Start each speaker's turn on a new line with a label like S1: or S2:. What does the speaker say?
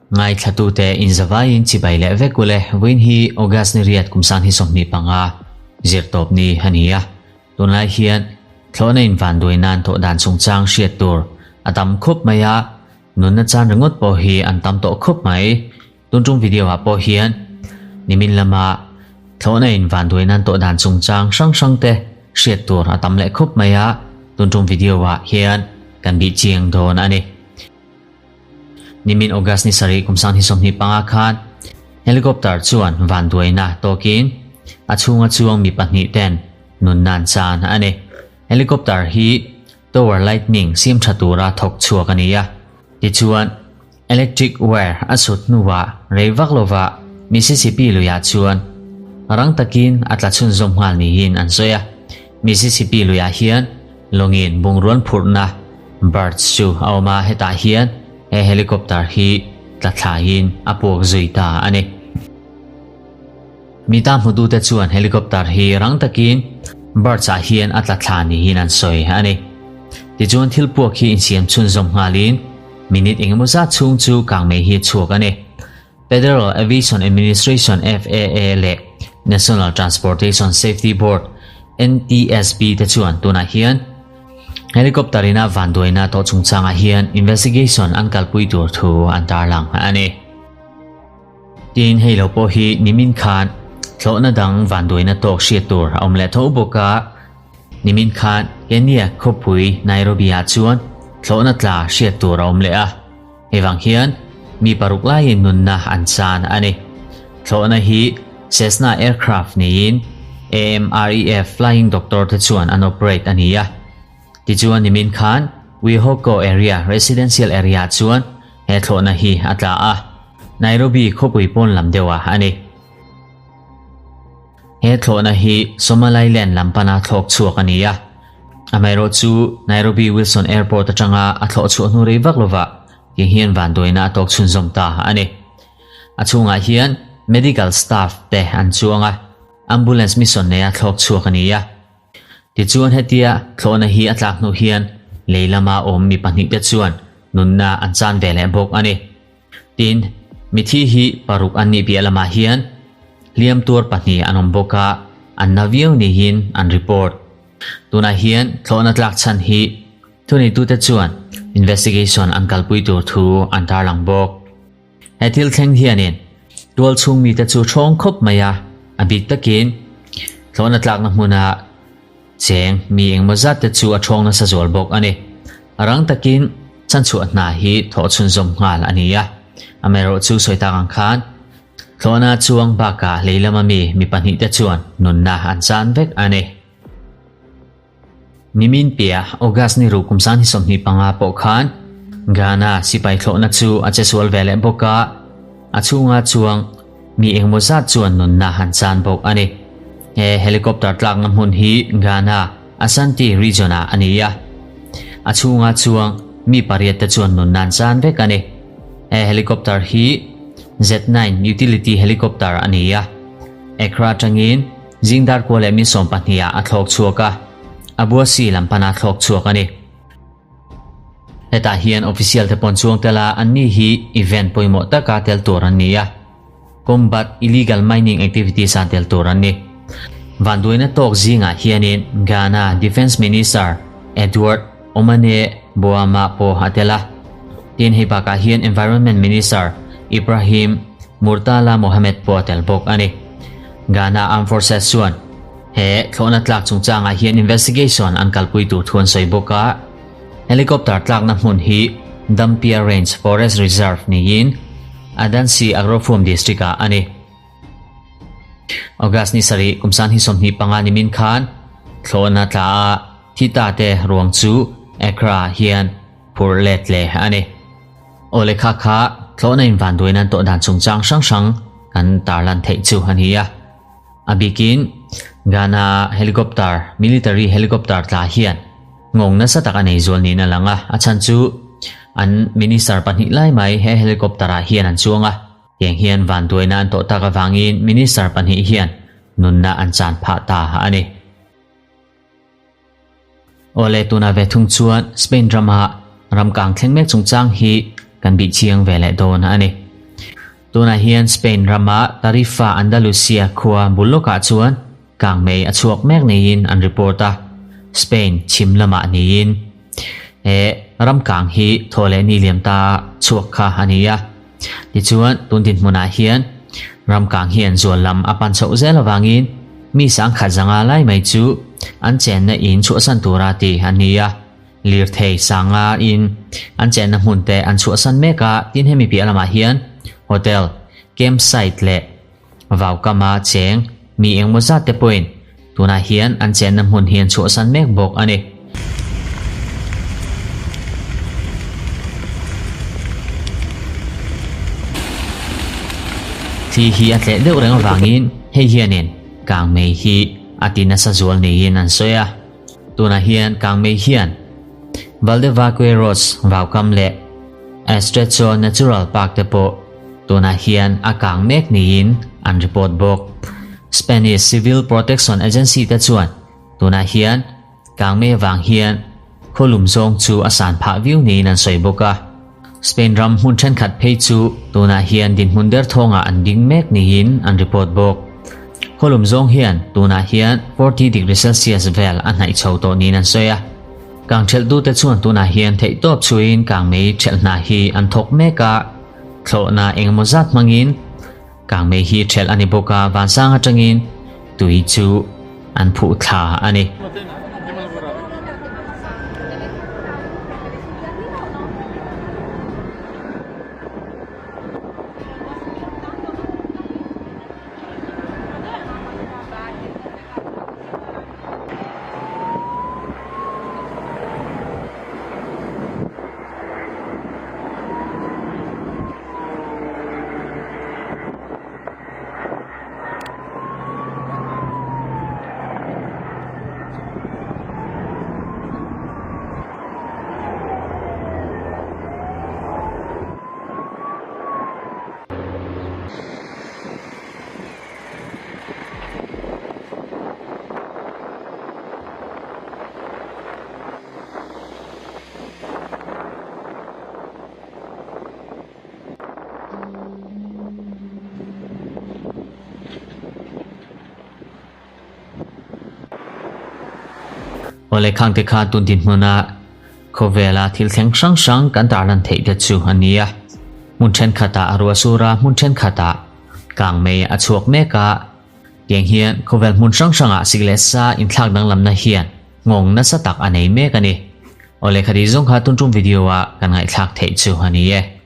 S1: Ngaithlatute inzavaiin chibai leh vek ule vawiin hi August ni riat kum sang hi 25 zirtawp ni a ni a. Tunlai hian thlawhna invanduai nan thawh dan chungchang hriat tur a tam khawp mai a, nunna chan ringawt pawh hi an tam tawh khawp mai. Tun tum video ah pawh hian nimin lama thlawhna invanduai nan tawh dan chungchang hrang hrang te hriat tur a tam leh khawp mai a, tun tum video ah hian kan bih chiang dawn a ni. Nimin August ni sarih kum sang hi 25 khan helicopter chuan vanduaina tawkin a chhunga chuang mi pahnih ten nun nan chan a ni. Helicopter hi Tower Lightning siam tha tura thawk chhuak a ni a, tichuan electric wire a chhut hnuah rei vak lova Mississippi luiah chuan rang takin a tla chhunzawm nghal niin an sawi a. Mississippi luiah hian lawngin bungruan phurhna birds chu a awm a, hetah hian he helicopter hi tla thlaiin a puak zui ta a ni. Mi ta hmutute chuan helicopter hi rang takin birds ah hian a tla thla niin an sawi a ni. Tichuan thil puak hi insiam chhunzawm nghalin minute engemaw zat chhung chu kangmei hi a chhuak a ni. Federal Aviation Administration, FAA, leh National Transportation Safety Board, NTSB, te chuan tunah hian helicopter ina vanduaina tawh chungchangah hian investigation an kalpui tur thu an tarlang a ni. Tin, hei lo pawh hi nimin khan thlawhna dang vanduaina tawk hriat tur a awm leh tho bawk a. Nimin khan Kenya khawpui Nairobi-ah chuan thlawhna tla hriat tur a awm leh a. Hei vang hian mi paruk laiin nunna an chan a ni. Thlawhna hi Cessna aircraft niin AMREF Flying Doctor te chuan an operate a ni a. Tichuan nimin khan Wihoko area residential area chuan he thlawhna hi a tla a, Nairobi khawpui pawn lam deuhah a ni. He thlawhna hi Somaliland lam pana thlawk chhuak a ni a, amaherawh chu Nairobi Wilson Airport atanga a thlawh chhuah hnu rei vak lovah ti hian vanduaina a tawk chhunzawm ta a ni. A chhungah hian medical staff te an chuang a, ambulance mission neia thlawk chhuak a ni a. Tichuan hetia thlawhna hi a tlak hnu hian lei lama awm mi pahnihte chuan nunna an chan ve leh bawk a ni. Tin, mithi hi paruk an nih piah lamah hian hliam tuar pahnih an awm bawk a, an na viau niin an report. Tunah hian thlawhna tlak chhan hi thuneitute chuan investigation an kalpui tur thu an tarlang bawk. He thil thleng hianin tual chhung mite chu ṭhawng khawp mai a, a bik takin thlawhna tlakna hmuna cheng mi engmaw zat te chu a ṭhawng nasa zual bawk a ni. A rang takin chhanchhuah hna hi thawh chhunzawm nghal a ni a, amaherawh chu sawi tak ang khan thlawhna chuang bakah lei lama mi mi pahnihte chuan nunna an chan vek a ni. Nimin piah August ni ruk kum sang hi 25 pawh khan Ghana sipai thlawhna chu a che sual ve leh bawk a, a chhunga chuang mi engmaw zat chuan nunna an chan bawk a ni. He helicopter tlakna hmun hi Ghana Ashanti region ah a ni a, a chhunga chuang mi pariat te chuan nunna an chan vek a ni. He helicopter hi Z9 utility helicopter a ni a, Accra atangin Zingdar kua leh min 12 ah a thlawk chhuak a, Abuasi lam pana thlawk chhuak a ni. Hetah hian official te pawn chuang tel a, anni hi event pawimawh taka tel tur an ni a, combat illegal mining activities a tel tur an ni. Vanduaina tawk zingah hianin Ghana Defence Minister Edward Omane Boamah pawh a tel a, tin hei bakah hian Environment Minister Ibrahim Murtala Mohammed pawh a tel bawk a ni. Ghana Armed Forces chuan he thlawhna tlak chungchangah hian investigation an kalpui tur thu an sawi bawk a, helicopter tlakna hmun hi Dampier Range Forest Reserve niin Adansi Agrofuam District-ah a ni. August ni sarih kum san hi 25 nimin khan thlawhna tla a thi ta te ruang chu Accra hian phur let leh a ni. Aw lehkha kha thlawhna in vanduain an tawh dan chungchang hrang hrang kan tarlan theih chu a ni a. A bikin Ghana helicopter, military helicopter tla hian nghawng nasa tak a nei zual niin a lang a, a chhan chu an minister pahnih lai mai he helicopter ah hian an chuang a. Tiang hian vanduaina an tawh tak avangin minister pahnih hian nunna an chan phah ta a ni. Awle tuna ve thung chuan Spain rama Ram kang thleng mek chungchang hi kan bih chiang ve leh dawn a ni. Tunah hian Spain rama Tarifa Andalusia khua bul lawkah chuan kangmei a chhuak mek niin an report a, Spain chhim lamah niin he ram kang hi thaw leh ni liam ta chhuak kha a ni a. Tichuan tun dinhmunah hian ram kang hian zual lam a pan chhoh zel avangin mi sangkhat zanga lai mai chu an chenna in chhuahsan tura ti a ni a. Lirthei sanga in an chenna hmun te an chhuahsan mek a, tin hemi piah lamah hian hotel, camp site leh vaukama cheng mi engmaw zat te pawhin tunah hian an chenna hmun hi an chhuahsan mek bawk a ni. Thli hi a tleh deuh reng avangin hei hianin kangmei hi a ti nasa zual niin an sawi a. Tunah hian Kangmei hian Valdevaqueros vaukam leh Estrecho Natural Park te pawh tunah hian a kang mek niin an report bawk. Spanish Civil Protection Agency te chuan tunah hian Kangmei avang hian khawlum zawng chu a san phah viau niin an sawi bawk a. Spain ram hmun thenkhat phei chu tunah hian dinhmun derthawngah an ding mek niin an report bawk. Khawlum zawng hian tunah hian 40 degree Celsius vel a hnaih chho tawh niin an sawi a. Kang thelhtute chuan tunah hian theihtawp chhuiin kangmei thelh hna hi an thawk mek a, thlawhna engemaw zat hmangin kangmei hi thelh a ni bawk a, vansang atangin tui chu an phuh thla a ni. Awle khangte kha tun dinhmuna khawvela thil thleng hrang hrang kan tarlan theih te chu a ni a. Hmun thenkhatah a ruah sur a, hmun thenkhatah kangmei a chhuak mek a. Tiang hian khawvel hmun hrang hrangah sik leh sa inthlak danglamna hian nghawng nasa tak a nei mek a ni. Awle khati zawng kha tun tum video ah kan ngaihthlak theih chu a ni e.